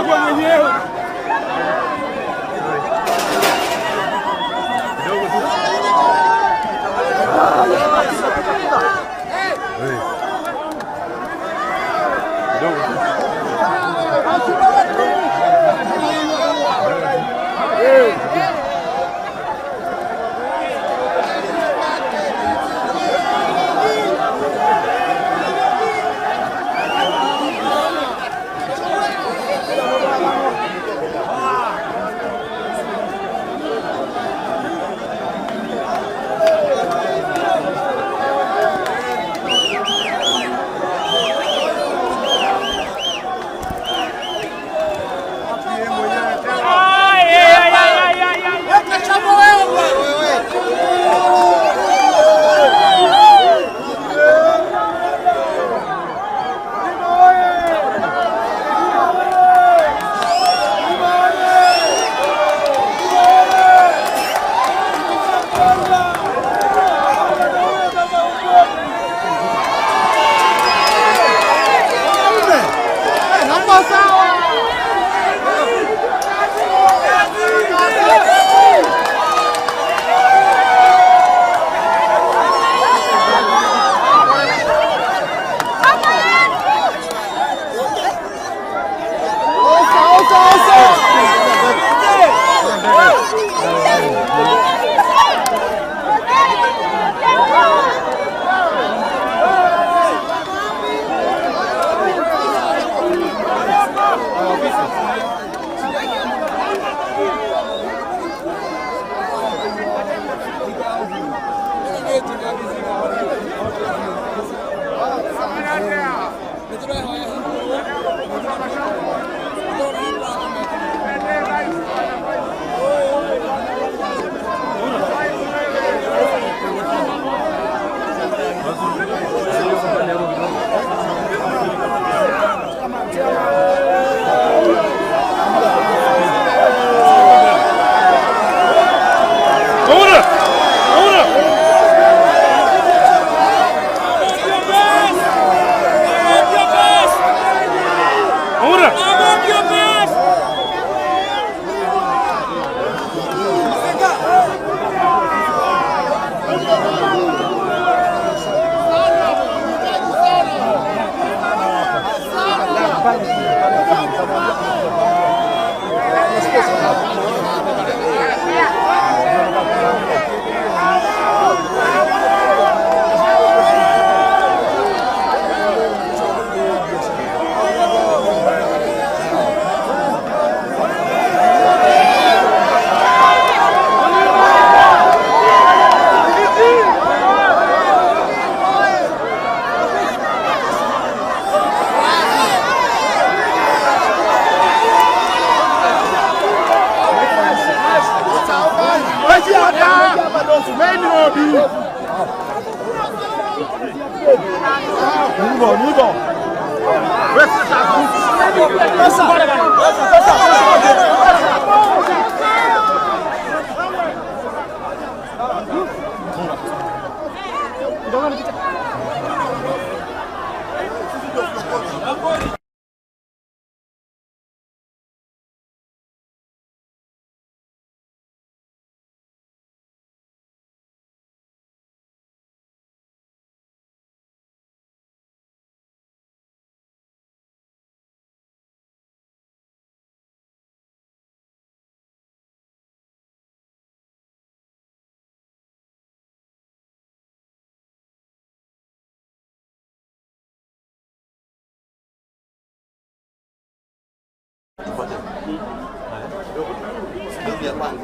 Chagua mwenyewe.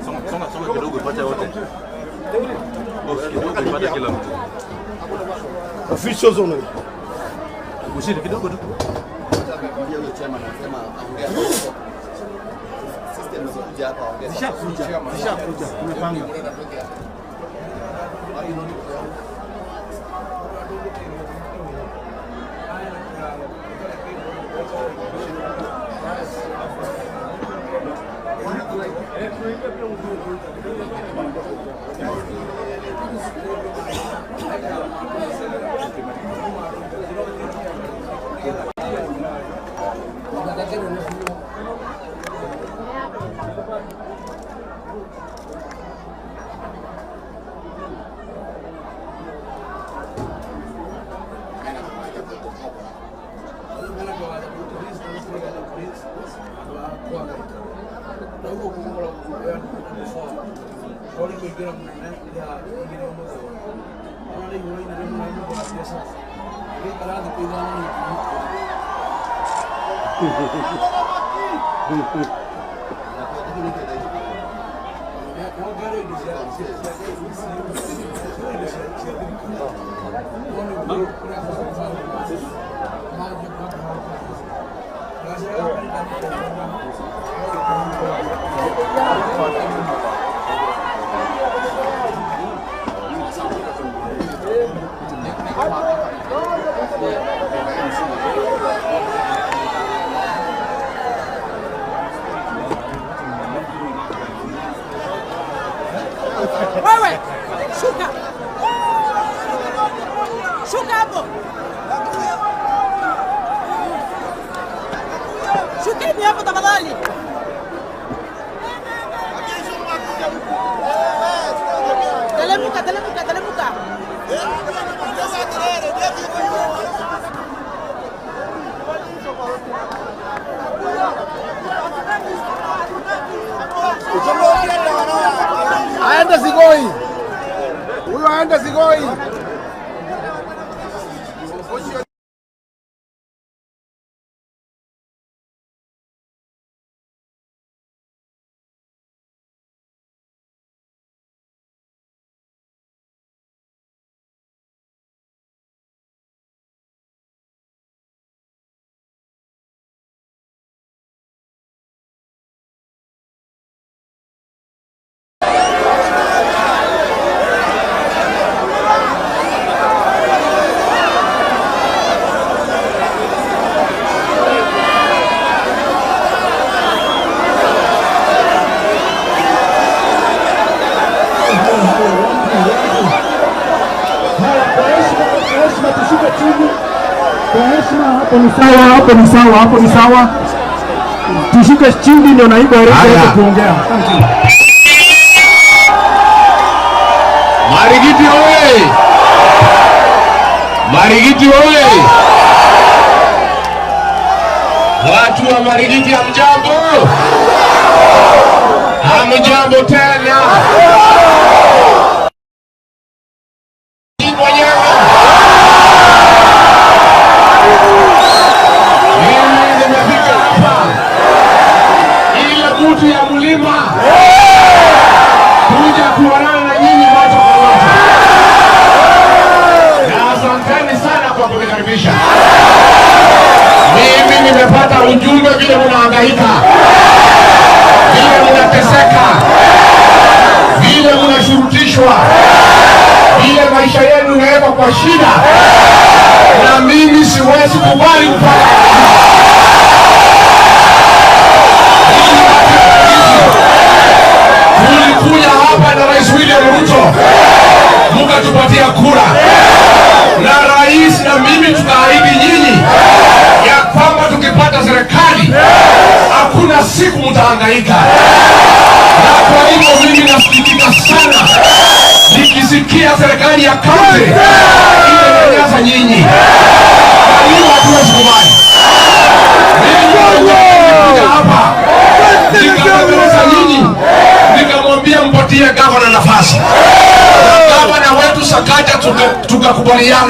Songa kidogo ipate wote. Kidogo ipate kila mtu. Officials only. Ushindi kidogo tu. Zishakuja. Tumepanga. Wewe shuka, shuka hapo, shukeni hapo tafadhali. Telemuka, telemuka, telemuka. Aende Sigoi. Huyo aende Sigoi. Heshima tushuke chini kwa heshima. Hapo ni sawa, hapo ni sawa, hapo ni sawa. Tushuke chini ndio naibu aweze kuongea. Thank you. Marigiti oye! Marigiti oye! Watu wa Marigiti hamjambo? Hamjambo tena. Mimi nimefika hapa ile mtu ya mlima kuja kuonana na nyinyi macho kwa macho, na asanteni sana kwa kunikaribisha. Mimi nimepata ujumbe vile mnahangaika, vile mnateseka, vile mnashurutishwa, vile maisha yenu inawekwa kwa shida, na mimi siwezi kubali kupata. Tulikuja hapa na Rais William Ruto mkatupatia kura, na rais na mimi tukaahidi nyinyi ya kwamba tukipata serikali hakuna siku mtahangaika. Na kwa hivyo mimi nasikitika sana nikisikia serikali ya kaunti inanyanyasa nyinyi, na hiyo hatuwezi kubali. Mimi nilikuja hapa nikabembeleza nyinyi, nikamwambia mpatie gavana nafasi. Gavana wetu Sakaja tukakubaliana.